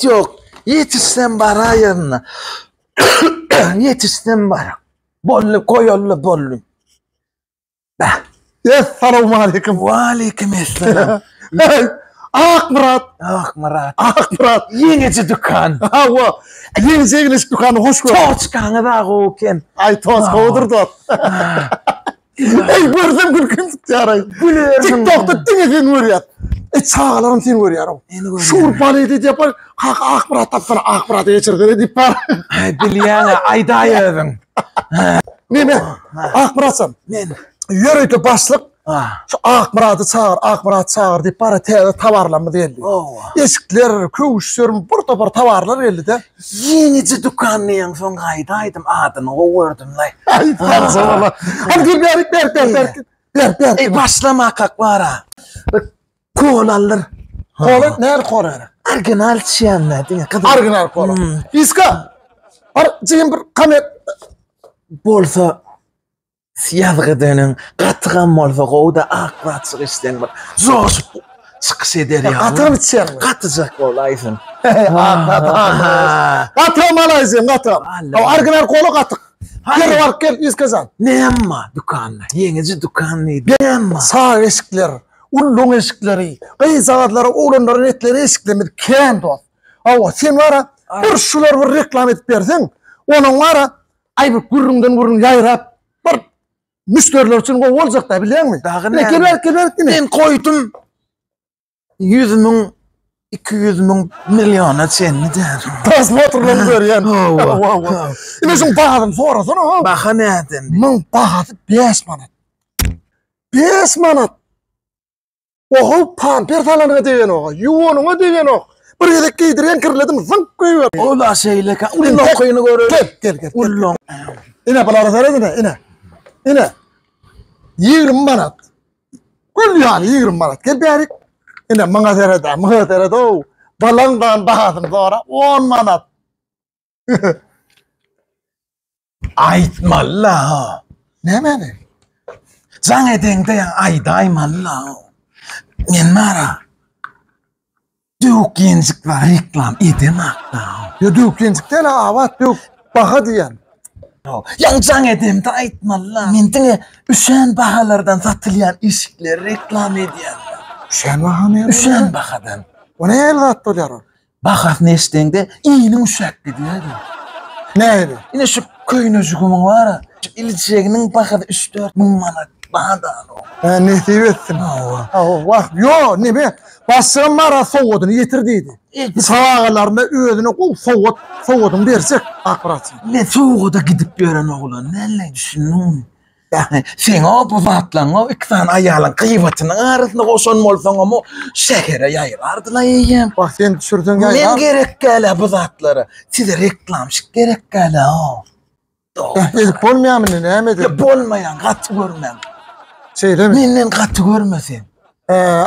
Wagt ýok. Ýetişsem baraýaryn. Ýetişsem bar. Boldy, goýaldy, boldy. Bah. Essalawmaleýkim. Waleýkim esselam. Akmyrat. Akmyrat. Akmyrat. Ýeňiji dükan. Hawa. Ýeňiji egin-eşik dükany hoş gördük. Toçkaňyz a gowy eken. Aý, toç gowudyr dost. Eý, görsem gülkim tutýar aý. Gülersiň. TikTokda diňe seni görýär. E, çagalaram seni görýär. Meni görýär. Şur balet edýär. bar. Kaka Akmyrat tapsana, Akmyrata geçirsene diýip bar. Aý, bilýäň-ä, aýdaý özüň. Neme? Akmyratjan. Men. Ýörite başlyk Ah. şu Akmyrady çagyr, Akmyrat çagyr diýip bara täze tawarlarymyz geldi. Owa. Eşikler, köwüşler, bir topar tawarlar geldi-de. Ýeňiji dükan diýen soň gaýdaýdym, adyny gowy gördüm-laý. Aý, sarja wala. Hadi gel bärik, bärik, bärik, bärik. Bärik, bärik. Ey, başlamakak bara. Bir kola aldyr. Kola, näme kola gerek? Original içýän men, diňe gyzyl. Original kola. Hmm. Iska. Bar, jigim bir kamer Bolsa ýazgy dönen gatygam bolsa gowy-da ak zatjyk içseň bir joşup çykyş eder ýaly. Gatygam içýäň. Gatyjak bolaýsyn. Ak, ak. Gatygam alaýsyn, gatygam. Original kola gatyk. Ýere baryp gel, Iskajan. Näme dükanda? Ýeňiji dükan diýdi. Näme? Sag eşikler, ulluň eşikleri, gyzjagazlara, oglanlara etleri eşiklerimiz kän dost. Hawa, sen bara bir şular bir reklama edip berseň, onuň bara aý bir gürrüňden gürrüň ýaýrap bir müşderiler üçin gowy boljak-da, bilýäňmi? Dagy näme? Gel, gel, gel, gel. Men goýdum. 100 müň, 200 müň, milliona çenli däl. Prosmotrlary görýän. Hawa. Hawa. Ine şuň bahasyny sorasana. Baha näden? Muň bahasy 5 manat. 5 manat. Oho, pamper salanyňa degenok, ýuwanyňa degenok. Bir gezek geýdirýän kirledim, zyňk goýber. Ola şeýleka, ullokyny görelim. Gel, gel, gel. Ullon. Ine bulara seret ine, ine. Ine. 20 manat. Gül ýaly 20 manat. Gel bärik. Ine maňa seret, maňa seret ow. Balaňdan bahasyny sora 10 manat. Aýtmaly-la ha. Nämäni? Jaň edeňde ýa aýdaýmaly-la. Men bara döwük ýenjik bar reklam edemak-da. Ýa döwük ýenjik däl, abat döwük baha diýen. Ýa jaň edemde aýtmaly-la. Men diňe üşän bahalardan satylýan eşikleri reklam edýän. Üşän baha näme? Üşän bahadan. O nähili zat bolýar ol? Bahasyny eşdeňde iniň üşäp gidýärdi. Nähili? Ine şu köýnejigimiň bar-a, şu iljeginiň bahasy üç-dört müň manat badal o. Hä, nesip etsin. Hawa. Hawa, wah, ýo, neme, başlygam bar-a sowgadyny ýetir diýdi. Çagalaryna özüne gowy sowgat, sowgadyny berjek, Akmyratjan. Men sowgada gidip ýören oglan däl-le, düşündiňmi? Seň-o bu zatlaryň-o iki sany aýalyň gyýbatynyň arasyna goşan bolsaňam-o şähere ýaýrardy-la eýýäm. Wah, sen düşürseň ýaýrar. Men gerek däl-ä bu zatlara. Size reklamşik gerek däl-ä. Edip bolmaýarmy indi, näme edeli? Ýa bolmaýan, gaty görmäň. Şeýlemi? Menden gaty görme sen.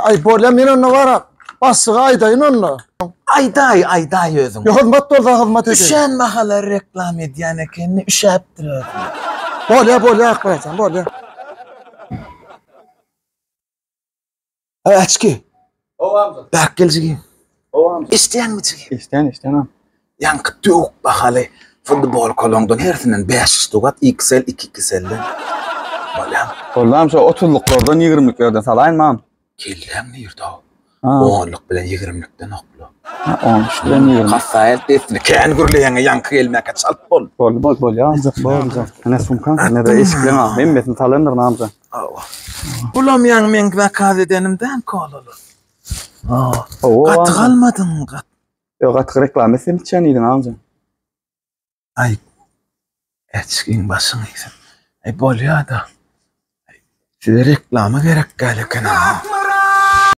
Aý, bolýa, men onda baram. Başlyga aýdaýyn onda. Aýdaý, aýdaý özüň. Ýa hyzmat bolsa hyzmat edeýin. Üşän mahalary reklam edýän ekeni, üşäpdir özi. Bolýa, bolýa Akmyratjan, bolýa. Aý, açki. Hawa amca. Bärik gel jigim. Hawa amca. Eşidýäňmi jigim? Eşidýän, eşidýän am. Ýaňky döwük bahaly futbolkalaňdan hersinden 5 ştuk at, XL, 2XL-den. Bolýamy? Boldy amca, otuzlyklardan, ýigrimliklerden salaýynmy am? Kelläň nirde-ow? Onluk bilen ýigrimlikden okla. Ha, onluk bilen ýigrimlik. Kassa elt dessine. Kän gürleýäňe ýaňky gelmäkä çalt bol. Boldy, boldy, bolýar amca, boldy. Ine sumkaň, ine-de eşikleň am, hemmesini salandyryn amca. Hawa. Bulam ýaňy meň zakaz edenim däl kolalar. Hawa. Gaty galmadyň, gat. Ýok, gaty reklama etsem içýän diýdiň amca. Aý, äçgiň başyň egsin. Aý, bolýa-da. Size reklama gerek däl eken-a.